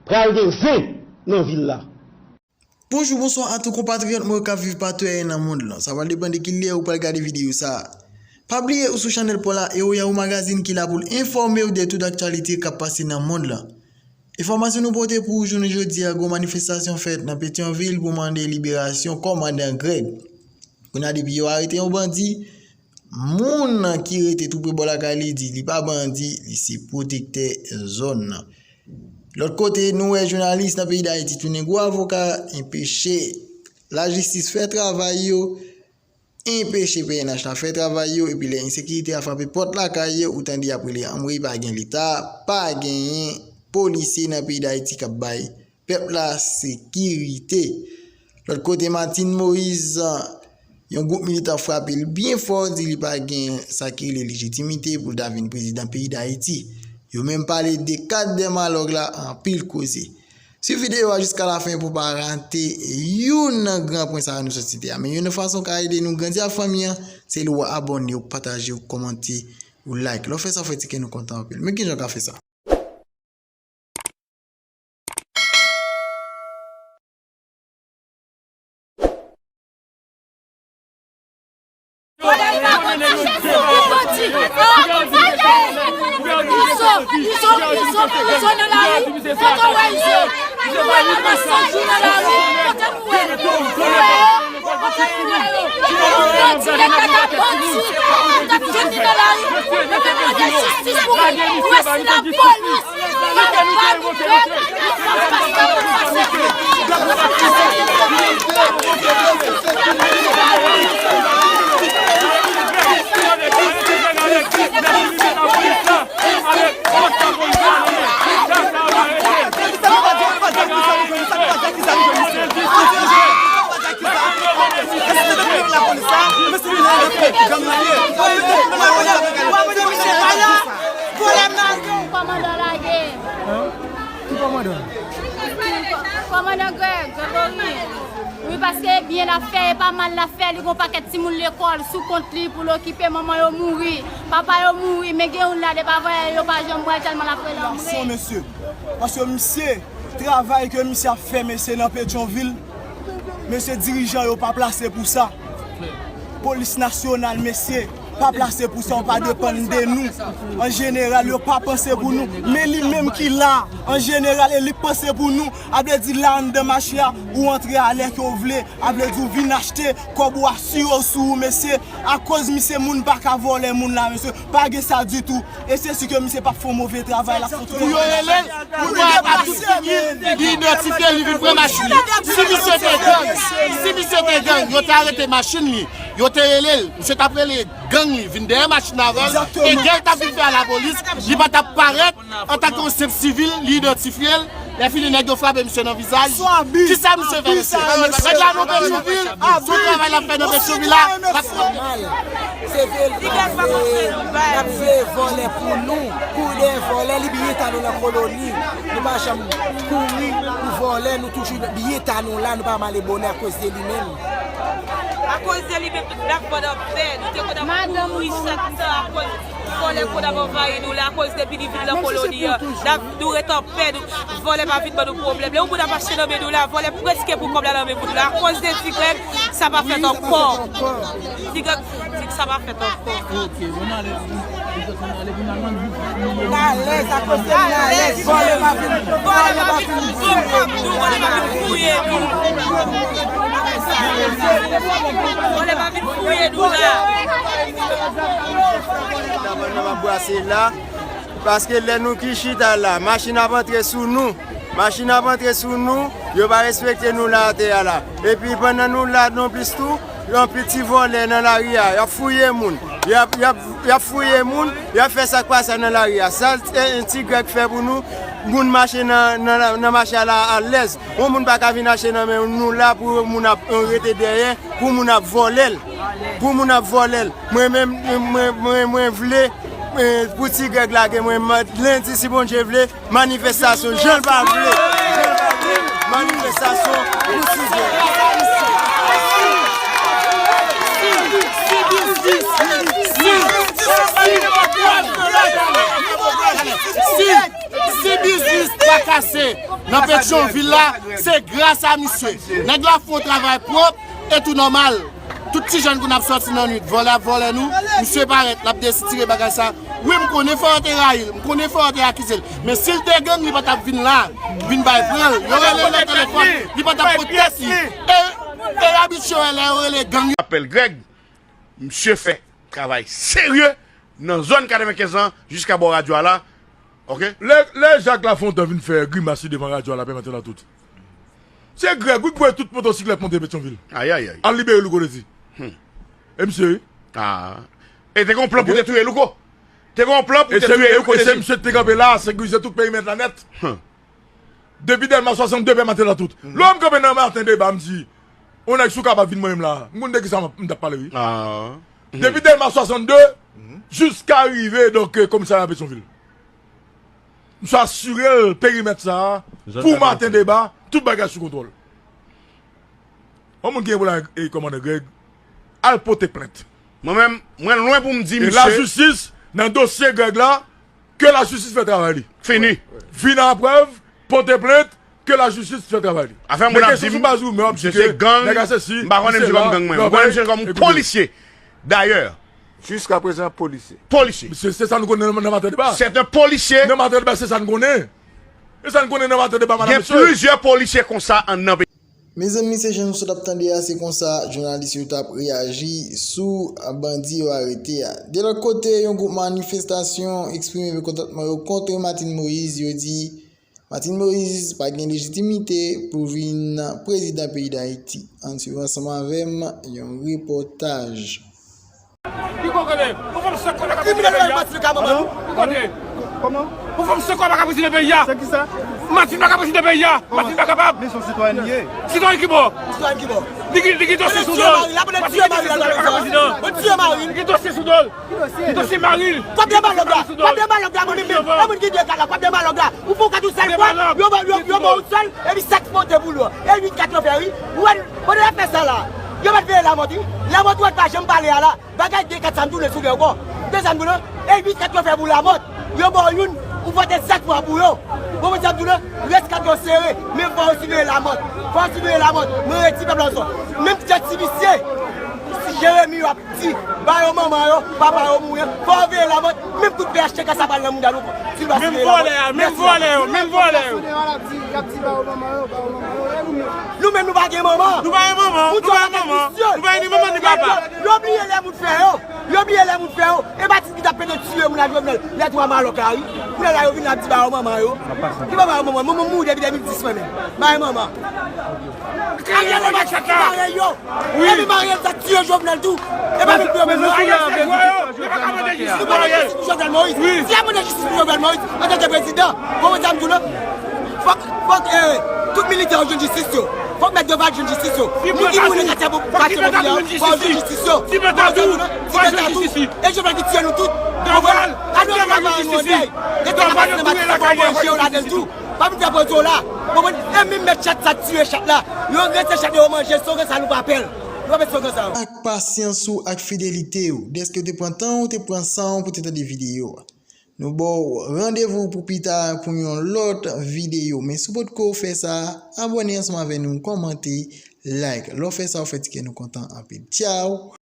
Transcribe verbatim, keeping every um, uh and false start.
Pral gen zen nan vil la. Bonjou, bonswa a tout konpatriyòt mwen yo k ap viv patou ayen nan mond lan. Sa pral depann de ki lè ou pral gade videyo sa a. Pa bliye ou sou chanèl pa w la, e Oyaou Magazine ki la pou l enfòme w de tout aktyalite k ap pase nan mond lan. Enfòmasyon nou pote pou ou jounen jodi a, gwo manifestasyon fèt nan Petyonvil pou mande liberasyon kòmandan Greg. Kounye a depi yo arete yon bandi, moun ki rete tou pre bò lakay li di li pa bandi, li se pwotektè zòn nan. Lòt kote, nou wè jounalis nan peyi Dayiti tounen gwo avoka, enpeche lajistis fè travay yo, enpeche P N H la fè travay yo, epi lè ensekirite a frape pòt lakay yo, ou tande y ap rele anmwey pa gen Leta, pa genyen polisye nan peyi Dayiti k ap bay pèp la sekirite. Lòt kote, Martine Moïse, yon gwoup militan frape l byen fò, di li pa gen sa ki rele lejitimite pou l ta vin prezidan peyi Dayiti. Yo menm pale de kat dè malòg la, anpil koze. Swiv videyo a jiska lafen pou w pa rate youn nan gran pwen sa a nou sot site a. Men youn nan fason w ka ede nou grandi ak fanmi an, se lè w abòne, w pataje, w kòmante, w like. Lè w fè sa, w fè ti kè nou kontan anpil. Men kijan w ka fè sa? Kòmandan lage. Kòmandan Greg Gregory. Wi, paske byen l ap fè, e pa mal l ap fè, li gon pakèt timoun lekòl sou kont li pou l okipe, manman yo mouri, papa yo mouri, men gen youn la, depi avan yè yo pa janm wè l tèlman l ap rele anmwey. Gason, mesye. Paske misye, travay ke misye ap fè, mesye, nan Petyonvil, mesye, dirijan yo pa plase pou sa. Polis nasyonal, mesye, pa plase pou sa, yo pa depann de nou. An jeneral, yo pa panse pou nou. Men li menm ki la, an jeneral, e li k panse pou nou. A vle di la anndan mache a, ou antre a lè ke w vle. A vle di w vin achte, kòb ou asire w sou ou, mesye. Akoz misye, moun pa ka vòlè moun la, mesye. Pa gen sa ditou. E se si ke misye p ap fè yon move travay la. Pou yo rele l, pou yo ap di li, li idantifye, li vin pran machin li. Si misye te gang, si misye te gang, yo te arete machin li, yo te rele l, misye t ap rele gang li vin dèyè machin avè l, e gang t ap vin fè a lapolis, li pa t ap parèt antanke yon senp sivil, li idantifye l, lè fini nèg yo frape misye nan vizaj. Kisa misye fè, mesye? Nèg la nan Petyonvil, sou travay l ap fè nan Petyonvil la, l ap Se vre, l ap veye, l ap veye vòlè pou nou. Kouri dèyè vòlè, li byen ta nou nan koloni. Nou pa janm kouri pou vòlè, nou toujou byen ta nou la, nou pa male bonè akoz de li menm. Akoz de li menm, n ap vòlè pè, nou te konn ap kouri chak tan akoz vòlè konn ap anvayi nou la, akoz depi li vin nan koloni an. N ap, nou ret an pè, nou, vòlè pa vin ban nou pwoblèm. Lè yon moun ap achte nan men nou la, vòlè prèske pran kòb la nan men moun la. Akoz de Ti Greg, sa pa fèt ankò. Ti Greg di sa pa fèt ankò. N alèz, akoz de nou alèz. Vòlè pa vin, vòlè pa vin fouye nou. Vòlè pa vin fouye nou la. N ap brase la. Paske lè nou ki chita la, machin ap antre sou nou. Machin ap antre sou nou, yo pa respekte nou la atè a la. Epi pandan nou la nonplis tou, yon piti vòlè nan lari a, y ap fouye moun. Y ap, y ap, y ap fouye moun, y ap fè sa k pa sa nan lari a. Sa, eh, Ti Greg fè pou nou, moun mache nan, nan, nan mache a la alèz. Yon moun pa ka vin achte nan men nou la pou moun ap, eh, rete dèyè, pou moun ap vòlè l. Pou moun ap vòlè l. Mwen menm, mwen, mwen, mwen vle, eh, pou Ti Greg lage mwen, lendi, si Bondye vle, manifestasyon, jan l pa vle. Jan l pa vle. Manifestasyon pou Ti Greg. Si, si biznis pa kase nan Petyonvil la, se gras a misye. Nèg la fè yon travay pwòp e tou nòmal. Tout ti jèn kounye a ap sòti nan nwit, vòlè ap vòlè nou, misye parèt, l ap desitire bagay sa. Wi, m konnen Fayon te rayi l, m konnen Fayon te akize l. Men si l te gang, li pa t ap vin la, vin bay pran l. Yo rele l nan telefòn, li pa t ap pot tèt li. E, e abitye lè yo rele gang yo. Apèl Greg, misye fè travay serye nan zòn katrevenkenz an jiska bò radyo a la. Oke? Lè, lè Jacques Lafontant vin fè grimas li devan radyo a la, pèmèt la tout. Se Greg, wi, k voye tout motosiklèt monte Petyonvil. Ayayay. Al libere Louko Dezi. Hmm. E misye, wi. Ah. E te gen yon plan pou te touye Louko. Te gen yon plan pou te touye Louko Dezi. E se misye ki te kanpe la, sekirize tout perimèt la nèt. Hmm. Depi Dèlma swasannde pèmèt la tout. Lè m kanpe nan Maten Deba, m di, yon nèg sou kapab vin mwen menm la. M konn de kisa m ap, m t ap pale, wi. Ah. Depi Dèlma swasannde, jiska rive, donk, komisarya Petyonvil. Misye asire l perimèt sa a, pou Maten Deba, tout bagay sou kontwòl. Yon moun ki gen pwoblèm ak, e, kòmandan Greg, al pote plent. Mwen menm, mwen lwen pou m di misye. E lajistis, nan dosye Greg la, ke lajistis fè travay li. Fini. Vin a prèv, pote plent, ke lajistis fè travay li. Afè moun ap di m, misye se gang, m pa konnen misye kòm gang mwen. Mwen konnen misye kòm polisye. Dayè, Jiskaprezan, polisye. Polisye. Se, se sa nou konnen nan, nan Maten Deba. Se te polisye. Nan Maten Deba, se sa nou konnen. E sa nou konnen nan Maten Deba, madam, mesye. Gen plizyè polisye konsa anndan peyi. Mezanmi, se jan nou sot ap tande a, se konsa jounalis yo t ap reyaji sou bandi yo arete a. De lòt kote, yon gwoup manifestasyon eksprime mekontantman yo kont Martine Moïse. Yo di, Martine Moïse pa gen lejitimite pou vin prezidan peyi Dayiti. Ann swiv ansanm avè m yon repòtaj. Ki kote? Ou konn se kote k ap vizite peyi a? Kriminèl nan pati nan ka manman nou. Ki kote? Kòman? Ou konn se kote k ap vizite peyi a? Se ki sa? Martine pa ka vizite peyi a. Kòman? Martine pa kapab. Li se yon sitwayen li ye. Sitwayen ki bò? Sitwayen ki bò? Li ki, li ki dosye sou do l. Martine ki dosye sou do l. Li ki dosye sou do l. Li dosye mari l. Pap de malòg la. Pap de malòg la, mwen menm. E moun ki de kat la, pap de malòg la. Ou fè yon kat yon sèl fwa, yo ba, yo, yo ba ou sèl, epi sèt monte pou lò. E uit kat yo fè, wi. Ou wè, pandan y ap fè sa la, yo mèt veye Lamòt, wi. Lamòt ou wè pa janm pale a la. Bagay de kat sa m tounen sou kè w ankò. De sa m tounen, e uit kat yo fè pou Lamòt. Yo ba w youn, ou vote sèt fwa pou yo. Ou konprann sa m tounen? Rès kat yo sere, men fò yo siveye Lamòt. Fò yo siveye Lamòt. Mwen redi pèp la sò. Menm jan ti misye, Jeremi yo ap di, ba yo manman yo, papa yo mouri, fò yo veye Lamòt, menm kout P H T K sa pral nan mouda nou, si l pa siveye Lamòt. Menm vòlè a, menm vòlè yo, menm vòlè yo. Y ap di, y ap di, ba yo manman yo, ba yo manman yo, e nou menm? Nou menm nou pa gen manman. Nou pa gen manman, nou pa gen manman, nou pa gen ni manman ni papa. Yo bliye lè moun fè yo, yo bliye lè moun fè yo. E pa ti ki t ap pete tiye moun ak Jovenel, lè twa malòk la, wi. Kounye a la yo vin ap di ba yo manman yo. Ki ba yo manman? Manman m mouri depi de mil dis mwen menm. Ba yo manman. Ariel e pa ti ki mare yo. Wi. Epi Mariel sa tiye Jovenel tou. E pa menm pou yo menm non. Ariel se vwa yo. Yo pa ka mande jistis pou Ariel. Jistis pou Jovenel Moïse. Wi. Si y ap mande jistis pou Jovenel Moïse antanke prezidan, bon, mwen sa m di w non. Fòk, fòk, eh, tout militè yo jwenn jistis yo. Fòk mèt Doval jwenn jistis yo. Moun ki mouri nan katye, katye popilè yo, fò yo jwenn jistis yo. Ti Penta tou, fò yo jwenn jistis li. E Jovenel ki tiye nou tout. Doval, nou pa jwenn jistis li. Doval yo touye lakay yo, fò yo jwenn jistis li tou. Pa vin fè poze w la. Konprann? E menm mèt chat sa k tiye chat la. Yo rete chat yo manje, songan sa nou pa pè l. Nou pa pè songan sa yo. Ak pasyans ou, ak fidelite w, dèske w te pran tan w, te pran san w pou te tande videyo a. Nou ba w randevou pou pita pou yon lòt videyo. Men si w potko fè sa, abòne ansanm avè nou, kòmante, like. Lè w fè sa, w fè ti kè nou kontan anpil. Tchaw!